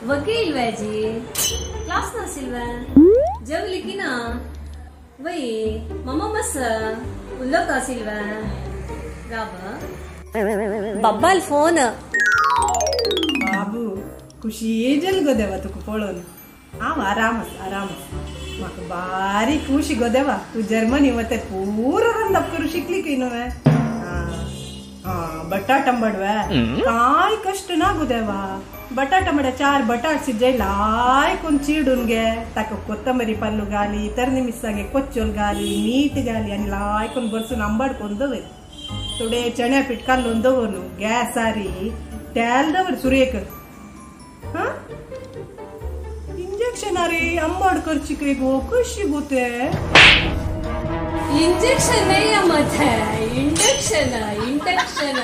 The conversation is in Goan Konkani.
वकील वे जी क्लास ना सिलवे जब लिखी ना वही मामा बस उल्लो का सिलवे राबा बाब्बाल फोन बाबू खुशी जल गोदेवा तुका पळोवन हांव आराम आराम म्हाका बारीक खुशी गोदेवा तूं जर्मनी वते पुरो रांदप करूं शिकली की न्हू. हां बटाट आंबडवे काय कश्ट ना गोदेवा. बटाट आंबड्या 4 बटाट शिजय लायकून चिडून घे ताका कोथंबरी पाल्लू घाली तरणी मिरसांगे कोच्चोल घाली मीठ घाली आनी लायकून बरसून आंबड करून दवर. थोडे चण्या पीठ कालोवन दवर न्हू गॅसारी तेल दवर सुरयेक. हां इंजेक्शन अरे आंबड करची काय गो कशी गो ते? इंजेक्शन नाही मत है इंडक्शन इंडक्शन.